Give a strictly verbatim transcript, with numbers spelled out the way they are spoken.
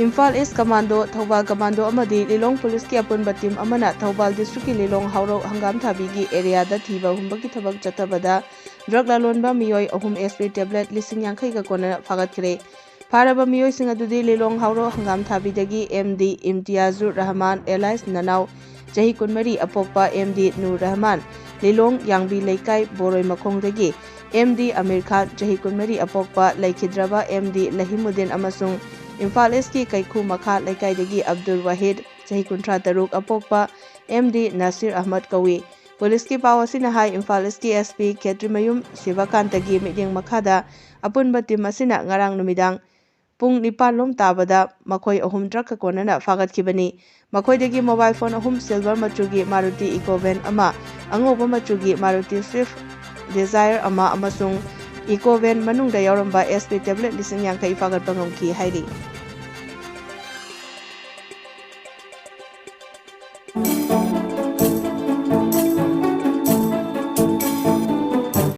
ꯏꯝꯐꯥꯜ ꯏꯁ commando, Thoubal commando ꯑꯃꯗꯤ ꯂꯤꯂꯣꯡ ꯄꯨꯂꯤꯁꯀꯤ ꯑꯄꯨꯟꯕ ꯇꯤꯝ ꯑꯃꯅ ꯊꯧꯕꯥꯜ ꯗꯤꯁꯇ꯭ꯔꯤꯛꯀꯤ ꯂꯤꯂꯣꯡ ꯍꯥꯎꯔꯧ ꯍꯪꯒꯥꯝ ꯊꯥꯕꯤꯒꯤ ꯑꯦꯔꯤꯌꯥꯗ ꯊꯤꯕ ꯍꯨꯝꯕꯒꯤ ꯊꯕꯛ ꯆꯠꯊꯕꯗ ꯗ꯭ꯔꯒ ꯂꯂꯣꯟꯕ ꯃꯤꯑꯣꯏ ꯑꯍꯨꯝ ꯑꯦꯁ ꯄꯤ ꯇꯦꯕ꯭ꯂꯦꯠ ꯂꯤꯁꯤꯡ ꯌꯥꯡꯈꯩꯒ ꯀꯣꯟꯅꯅ ꯐꯥꯒꯠꯈ꯭ꯔꯦ꯫ ꯐꯥꯔꯕ ꯃꯤꯑꯣꯏꯁꯤꯡ ꯑꯗꯨꯗꯤ ꯂꯤꯂꯣꯡ ꯍꯥꯎꯔꯧ ꯍꯪꯒꯥꯝ ꯊꯥꯕꯤꯗꯒꯤ ꯑꯦꯝ ꯗꯤ ꯏꯝꯇꯤꯌꯥꯖꯨꯔ ꯔꯍꯃꯥꯟ ꯑꯦꯂꯥꯏꯁ ꯅꯅꯥꯎ ꯆꯍꯤ ꯀꯨꯟꯃꯔꯤ ꯑꯄꯣꯛꯄ ꯑꯦꯝ ꯗꯤ ꯅꯨꯔ ꯔꯍꯃꯥꯟ, ꯂꯤꯂꯣꯡ ꯌꯥꯡꯕꯤ ꯂꯩꯀꯥꯏ ꯕꯣꯔꯣꯏ ꯃꯈꯣꯡꯗꯒꯤ ꯑꯦꯝ ꯗꯤ ꯑꯃꯤꯔ ꯈꯥꯟ ꯆꯍꯤ ꯀꯨꯟꯃꯔꯤ ꯑꯄꯣꯛꯄ ꯂꯩꯈꯤꯗ꯭ꯔꯕ ꯑꯦꯝ ꯗꯤ ꯂꯍꯤꯃꯨꯗꯤꯟ ꯑꯃꯁꯨꯡ ꯏꯝꯐꯥꯜ ꯏꯁꯀꯤ ꯀꯩꯈꯨ ꯃꯈꯥ ꯂꯩꯀꯥꯏꯗꯒꯤ ꯑꯕꯗꯨꯜ ꯋꯥꯍꯤꯗ ꯆꯍꯤ ꯀꯨꯟꯊ꯭ꯔꯥ ꯇꯔꯨꯛ ꯑꯄꯣꯛꯄ ꯑꯦꯝ ꯗꯤ ꯅꯥꯁꯤꯔ ꯑꯍꯃꯗ ꯀꯧꯏ꯫ ꯄꯨꯂꯤꯁꯀꯤ ꯄꯥꯎ ꯑꯁꯤꯅ ꯍꯥꯏ, ꯏꯝꯐꯥꯜ ꯏꯁꯀꯤ ꯑꯦꯁ ꯄꯤ ꯈꯦꯇ꯭ꯔꯤꯃꯌꯨꯝ ꯁꯤꯕꯀꯥꯟꯇꯒꯤ ꯃꯤꯠꯌꯦꯡ ꯃꯈꯥꯗ ꯑꯄꯨꯟꯕ ꯇꯤꯝ ꯑꯁꯤꯅ ꯉꯔꯥꯡ ꯅꯨꯃꯤꯗꯥꯡ ꯄꯨꯡ ꯅꯤꯄꯥꯟ ꯂꯣꯝ ꯇꯥꯕꯗ ꯃꯈꯣꯏ ꯑꯍꯨꯝ ꯗ꯭ꯔꯒꯀ ꯀꯣꯟꯅꯅ ꯐꯥꯒꯠꯈꯤꯕꯅꯤ꯫ ꯃꯈꯣꯏꯗꯒꯤ ꯃꯣꯕꯥꯏꯜ ꯐꯣꯟ ꯑꯍꯨꯝ, ꯁꯤꯜꯚꯔ ꯃꯆꯨꯒꯤ ꯃꯥꯔꯨꯇꯤ ꯏꯀꯣ ꯚꯦꯟ ꯑꯃ, ꯑꯉꯧꯕ ꯃꯆꯨꯒꯤ ꯃꯥꯔꯨꯇꯤ ꯁ꯭ꯋꯤꯐ ꯗꯤꯖꯥꯌꯔ ꯑꯃ ꯑꯃꯁꯨꯡ ꯏꯀꯣ ꯚꯦꯟ ꯃꯅꯨꯡꯗ ꯌꯥꯎꯔꯝꯕ ꯑꯦꯁ ꯄꯤ ꯇꯦꯕ꯭ꯂꯦꯠ ꯂꯤꯁꯤꯡ ꯌꯥꯡꯈꯩ ꯐꯥꯒꯠꯄ ꯉꯝꯈꯤ ꯍꯥꯏꯔꯤ꯫